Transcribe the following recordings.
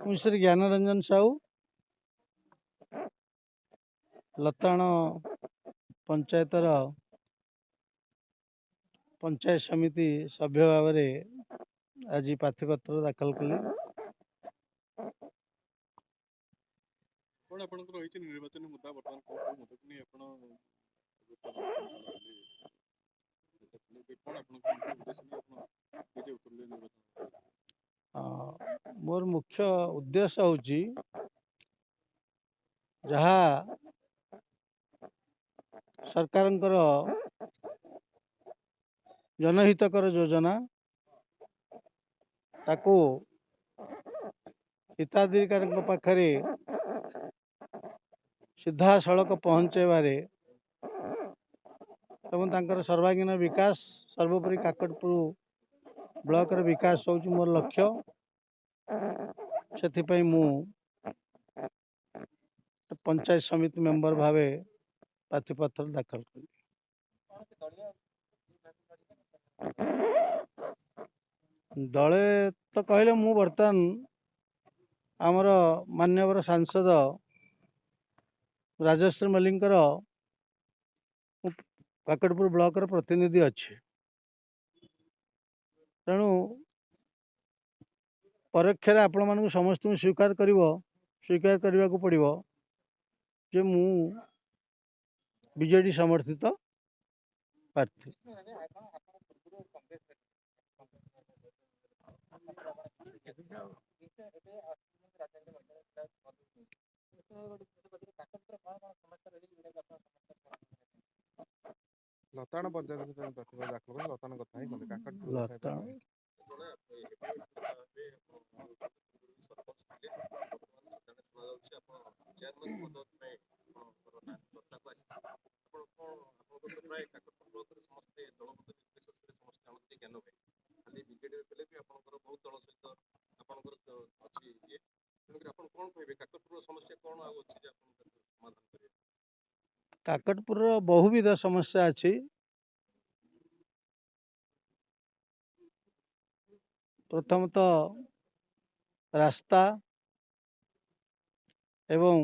ମୁଁ ଶ୍ରୀ ଜ୍ଞାନରଞ୍ଜନ ସାହୁ, ଲତାଣ ପଞ୍ଚାୟତର ପଞ୍ଚାୟତ ସମିତି ସଭ୍ୟ ଭାବରେ ଆଜି ପ୍ରାର୍ଥୀପତ୍ର ଦାଖଲ କଲି। କଣ ଆପଣଙ୍କର ରହିଛି ନିର୍ବାଚନୀ ମୁଦ୍ଦା? ବର୍ତ୍ତମାନ କୋଉ କୋଉ ମୁଦ୍ଦାକୁ ନେଇ ଆପଣ କଣ ଆପଣଙ୍କ ଉଦ୍ଦେଶ୍ୟ ନେଇ ଆପଣ ନିଜେ ଉତରିଲେ ନିର୍ବାଚନ? ମୋର ମୁଖ୍ୟ ଉଦ୍ଦେଶ୍ୟ ହେଉଛି, ଯାହା ସରକାରଙ୍କର ଜନହିତକର ଯୋଜନା, ତାକୁ ହିତାଧିକାରୀଙ୍କ ପାଖରେ ସିଧାସଳଖ ପହଞ୍ଚାଇବାରେ ଏବଂ ତାଙ୍କର ସର୍ବାଙ୍ଗୀନ ବିକାଶ, ସର୍ବୋପରି କାକଟପୁର ବ୍ଲକର ବିକାଶ ହେଉଛି ମୋର ଲକ୍ଷ୍ୟ। ସେଥିପାଇଁ ମୁଁ ପଞ୍ଚାୟତ ସମିତି ମେମ୍ବର ଭାବେ ପ୍ରାର୍ଥୀପତ୍ର ଦାଖଲ କଲି। ଦଳେ ତ କହିଲେ, ମୁଁ ବର୍ତ୍ତମାନ ଆମର ମାନ୍ୟବର ସାଂସଦ ରାଜଶ୍ରୀ ମଲ୍ଲିକଙ୍କର ମୁଁ କାକଟପୁର ବ୍ଲକର ପ୍ରତିନିଧି ଅଛି। ତେଣୁ ପରୋକ୍ଷରେ ଆପଣମାନଙ୍କୁ ସମସ୍ତଙ୍କୁ ସ୍ୱୀକାର କରିବାକୁ ପଡ଼ିବ ଯେ ମୁଁ ବିଜେଡ଼ି ସମର୍ଥିତ ପ୍ରାର୍ଥୀ। ଲତାଣ ପଞ୍ଚାୟତ ପାଇଁ ପ୍ରାର୍ଥୀପତ୍ର ଦାଖଲ କଲେ, ଲତାଣ କଥା ହିଁ କଲେ, କାକଟପୁର କଥା ଲତାଣ କହିଲେ। ଜଣେ ହେଭିୱେଟ୍ ନେତା ଭାବେ ଆପଣ ସରପଞ୍ଚ ଥିଲେ, ବର୍ତ୍ତମାନ ଶୁଣାଯାଉଛି ଆପଣ ଚେୟାରମ୍ୟାନ୍ ପଦ ପାଇଁ ଆପଣଙ୍କର ନାଁ ଚର୍ଚ୍ଚାକୁ ଆସିଛି। ଆପଣ କଣ, ଆପଣଙ୍କର ତ ପ୍ରାୟ କାକଟପୁର ବ୍ଲକରେ ସମସ୍ତେ ଦଳମତ ନିର୍ବିଶେଷରେ ସମସ୍ତେ ଜାଣନ୍ତି ଜ୍ଞାନ ଭାଇ। ଖାଲି ବିଜେଡିରେ ଥିଲେ ବି ଆପଣଙ୍କର ବହୁତ ଦଳ ସହିତ ଆପଣଙ୍କର ଅଛି ଇଏ। ତେଣୁକରି ଆପଣ କଣ କହିବେ, କାକଟପୁରର ସମସ୍ୟା କଣ ଆଉ ଅଛି ଯେ ଆପଣ ତାକୁ ସମାଧାନ କରିବେ? କାକଟପୁରର ବହୁବିଧ ସମସ୍ୟା ଅଛି। ପ୍ରଥମତଃ ରାସ୍ତା ଏବଂ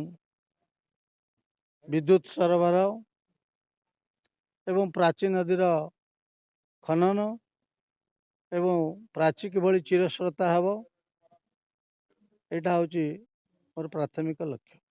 ବିଦ୍ୟୁତ ସରବରାହ ଏବଂ ପ୍ରାଚୀ ନଦୀର ଖନନ ଏବଂ ପ୍ରାଚୀ କିଭଳି ଚିରସ୍ରୋତା ହେବ, ଏଇଟା ହେଉଛି ମୋର ପ୍ରାଥମିକ ଲକ୍ଷ୍ୟ।